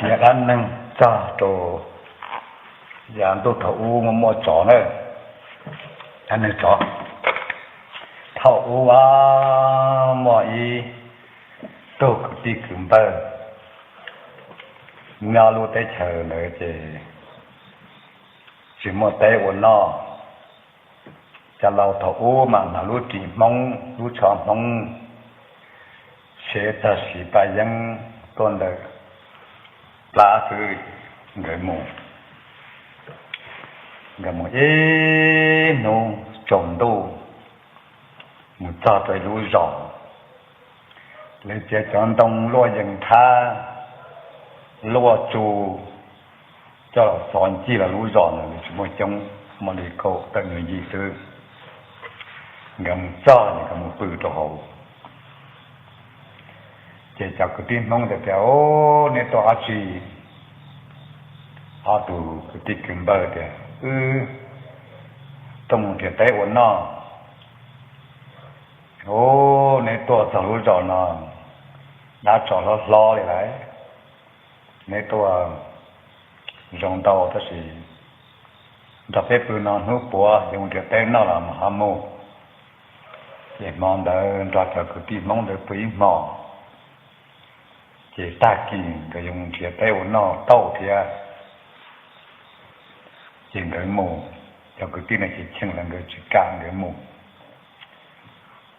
Yog dab neeg txog rau yav ntuj thaum ub muaj muaj tsov na, dab neeg tsov. Thaum ub muaj ib tug kwv tij kwv npawg nyob lub teb chaws ntawd ces tsis muaj teb ua noj. Cov laus thaum ub mas hnav lub ris Hmoob, lub tsho Hmoob, seb txog siv paj yeeb tuaj ntawm plab xwb. Nkawd mus, nkawd mus ib hnub tsaus ntuj mus txog rau ib lub zos, lawv txiav cov ntoo luaj yees thab, luaj tsu coj los txov ncig lawv lub zos ntawd, tsis muaj coob, muaj li kaum tawm nyuag yim xwb. Nkawd mus txog ces nkawd mus pw rau hauv. Ces cov kwv tij Hmoob tias, Neb tuaj dab tsi? Ob tug kwv tij kwv npawg tias, Wb tuaj mus nrhiav teb ua noj. Neb tuaj txog lub zos no, dab tsov hlob hlob li lawm. Neb tuaj zoo ntau tab sis nrog peb pw no hnub puav, yuav nrhiav teb noj los ho mus. Ces hmo ntawd nrog cov kwv tij Hmoob ntawd pw ib hmo, ces tag kis nkawd yuav nrhiav teb ua noj tau thiab. Ces nkawd mus, cov kwv tij no ces cheem los nkawd tsis kam, nkawd mus.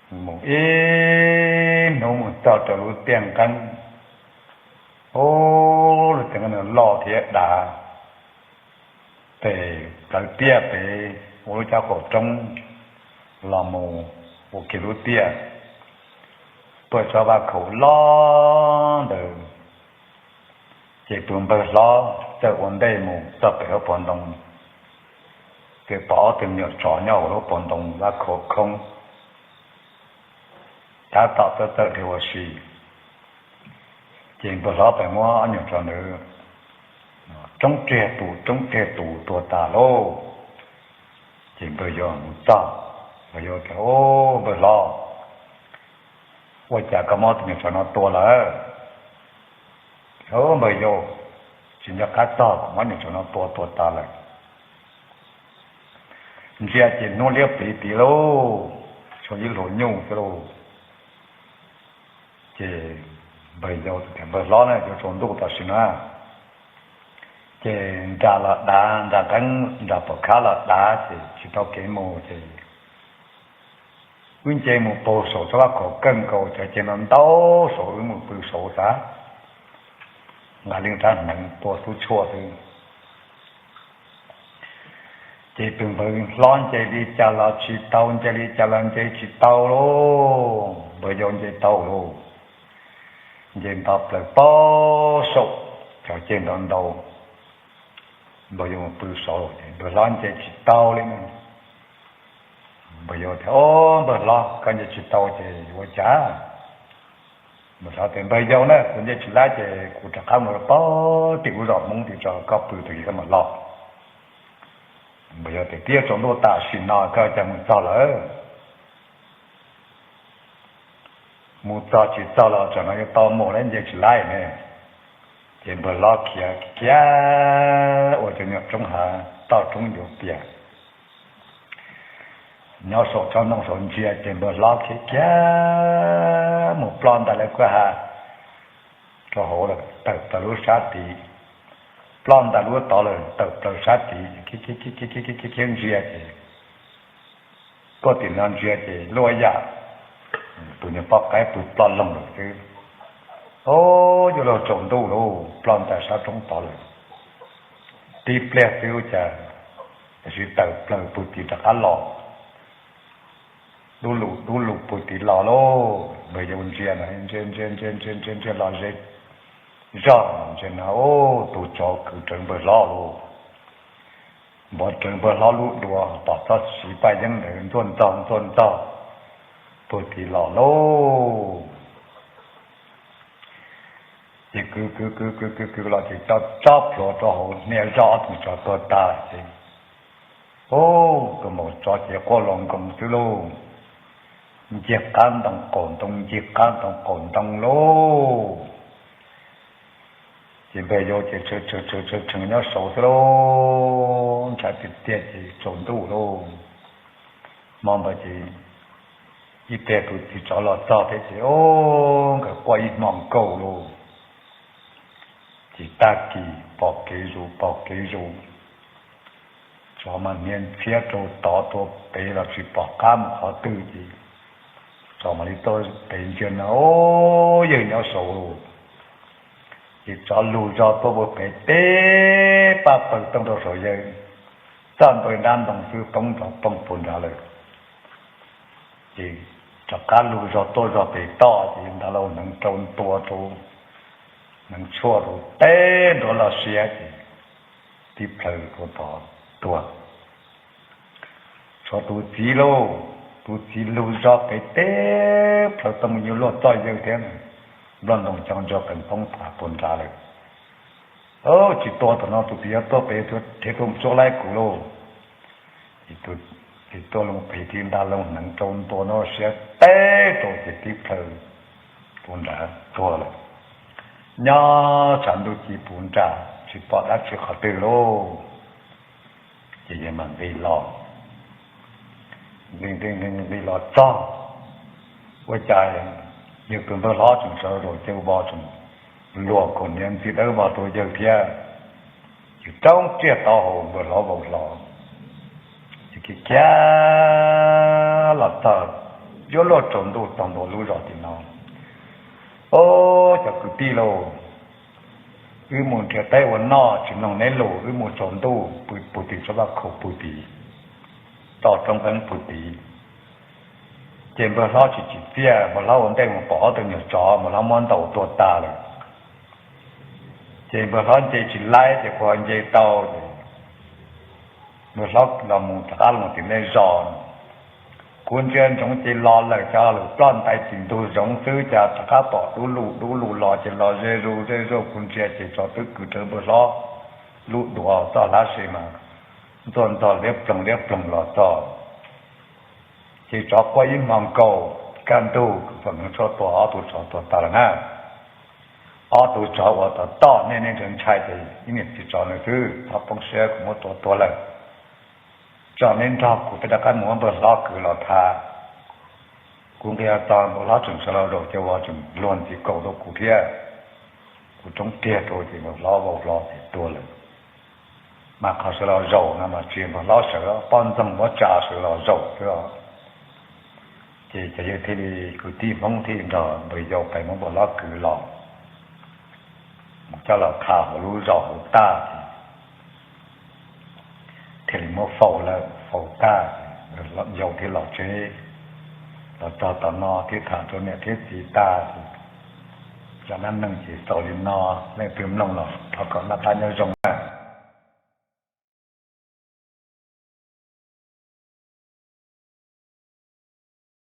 Mus ib hnub mus txog rau lub tiaj nqeeb, ub, lub tiaj nqeeb no loj thiab dav, pem plawv tiaj pem ua lub caj qaum roob los mus ua kiag lub tiaj, tuaj txog vaj khaum loj ntawd. Ces tus npawg hlob txawm ua ntej mus txog pem hauv paus ntoo, ces pom ob tug me nyuam tsov nyob hauv lub paus ntoo vaj khaum khoob, tab tom txawj txawj dhia ua si. Ces npawg hlob pheej muab ob nyuam tsov ntawd tsoob tsiag tus tsoob tsiag tus tuag tas lauj. Ces npawg yau mus txog, npawg yau tias, Npawg hlob, ua cas koj muab tus nyuam tsov no tua lawm? Ub, npawg yau, tsis nco qab txog, kuv muab nyuam tsov no tua tuag tas lawm. Ntsia ces hnub liab pliv tid lauj, tshuav ib hlua nyuj xwb lauj. Ces npawg yau tias, Npawg hlob na, yuav tsaus ntuj tam sim na, ces nra los dav, nra nqeeb nra pom khab los dav ces tsis tau kev mus ces wb nce mus puag saum tsob vaj khaum kawg nkaus, cov ceg no ntau saud, wb mus pw saud xav, nqa li rab hneev tua tub tshuaj xwb. Ces tus npawg hlob nce li cas los tsis tau, nce li cas los nce tsis tau lauj, npawg yau nce tau lauj. Nce nto plaws puag saum cov ceg ntau ntau, npawg yau mus pw saud, npawg hlob nce tsis tau li. Npawg yau tias, Ob, npawg hlob, koj nce tsis tau ces ua cas? Npawg hlob tias, Npawg yau na, kuv nce tsis laib ces kuv rov qab mus rau pem tim lub zos Hmoob tim tso, koj pw tus yog koj mam los. Npawg yau tias, Twb tsaus ntuj tam sim no, koj cas mus txog lawm? Mus txog tsis txog los tsam no yuav tau mus lawm, nce tsis laib ne. Ces npawg hlob khiav khiav ua cov nyuag roob hav toj roob yuav pias nyob saum tsob ntoo saud ntsia, ces npawg hlob khiav khiav mus ploj ntais lawv kwj ha rau hauv lawm, tawm plaws lub sab tid, ploj ntais lub tod lawm, tawm plaws sab tid, khiav khiav ntsia ces koj tim no ntsia ces luaj yam tus nyuag poj qaib pw ploj loog lawm xwb. Ob, yuav luag tsaus ntuj lauj, ploj ntais sab roob tod lawm. Tib pliag xwb ua cas, tab sis tawm plaws puag tid rov qab los, dub lus dub lus puag tid los lauj. Npawg yau ntsia na, ntsia ntsia ntsia ntsia ntsia ntsia los ze zog ntsia na, ub, tus tsov kwv rawv npawg hlob lauj. Npov rawv npawg hlob lub duav, pom txoj siv paj yeeb ntawd ntxuaj ntxaug ntxuaj ntxaug puag tid los lauj. Ces kwv kwv kwv kwv kwv kwv los ces tso tsob plhuav rau hauv, hnia zoj ob tug tsov tuag tas ces, ub, tus maum tsov ces quaj los nkoos xwb lauj. Ncig qab ntoo qaum ntoo, ncig qab ntoo qaum ntoo lauj. Ces npawg yau ces tshee tshee nyob saud xwb lauj, ntshai tiag tiag ces tsaus ntuj lauj. Hmo ntawd ces ib pliag tus txiv tsov los txog thiab ces o, nkawd quaj ib hmo nkaus lauj. Ces tag kis pom kev zus pom kev zus, tsov mas hnia ntxhiab rau tod rau pem los tsis pom qab mus qhov twg ces tsov mam li tuaj pem ntsia no, o, yawg nyob saud lauj. Ces tsov lug zog tuaj puag pem teb paj paws tooj rau saum yawg, txaj ntua nrab ntoo xwb poob nrov poog puag nrad lawm. Ces rov qab lug zog tuaj zog pem toj ces ntag lauj, hneev rau ntua rau, hneev tshuaj rau teb nrov loj siab ces tib plhaw rau tod tuag. Tshuav tus txiv lauj, tus txiv lug zog pem teb plhaw tau mus yuav luag txoj yawg thiab, nplooj ntoo cov ntsuag qees poob tas puag nrad lawm. Tsis tua tam no tus txiv yuav tuaj pem, rhiav tuaj mus tsuab laib kuv lauj. Ces tuaj loo pem thiab ntag lauj, hneev rau ntua no siab teb rau ces tib plhaw puag nrad tuag lawm. Nyob tshav ntuj ci puv nram tsis pom dab tsi qhov twg lauj. Ces yawg mam nqis los, nqis los txog, ua cas yawg tus npawg hlob tseem sawv zaum caug vos tseem luag kaus hniav ntxim dawb vog rau yawg thiab. Ces roob tsiaj taub hau npawg hlob vau hlo, ces khiav khiav los txog, yuav luag tsaus ntuj txog ntua lub zos tim no. Ob, cov kwv tij lauj, wb mus nrhiav teb ua noj tsis mloog neb lus, wb mus tsaus ntuj pw puag tim tsob vaj khaum puag tid, toj roob qeeb puag tid. Ces npawg hlob tsis tsim txiaj, npawg hlob ua ntej mus pom ob tug nyuag tsov, npawg hlob muab ntaus tuag tas lawm. Ces npawg hlob nce tsis laib ces kuv ho nce tau ces npawg hlob los mus rov qab los tim nej zos. Kuv ntsia ntsoov ces los lawm, cov lawm ploj ntais tim ntug zoov xwb, cas rov qab pom dub lug dub lug los ces los ze zuj ze zuj, kuv ntsia ces tsov twb kwv rawv npawg hlob lub duav txoj hlab se mas ntxuaj ntxog liab ploog liab ploog los txog. Ces tsov quaj ib hmo nkaus, kaj ntug kuv pom hneev tshuaj tua ob tug tsov tuag tas lawm na. Ob tug tsov uas tom toj nej, nej ntshai ntshai ces ib niam txiv tsov ntawd xwb, txhob poob siab, kuv muab tua tuag lawm. Tso neb nrog kuv peb rov qab mus muab npawg hlob kwv los tha. Kuv nqis txog npawg hlob tseem sawv los zaum ces vos tseem luag ntxiv kaus rau kuv thiab. Kuv roob tiag rau ces npawg hlob vau hlo ces tuag lawm. Mas qhov sawv los zaum no mas tsis yog npawg hlob sawv, poj ntxoog muab tsa sawv los zaum xwb os. Ces cov yawg thiaj li, kwv tij Hmoob thiaj li nrog npawg yau pais muab npawg hlob kwv los, mus coj los tha hauv lub zos hauv tag ces thiaj li muab faus lawm, faus tag ces yau thiaj los tsev. Los txog tom no thiaj tham rau niam thiab txiv tag ces zaj dab neeg ces xaus li no, leej twg mloog los thov kom noj qab nyob zoo.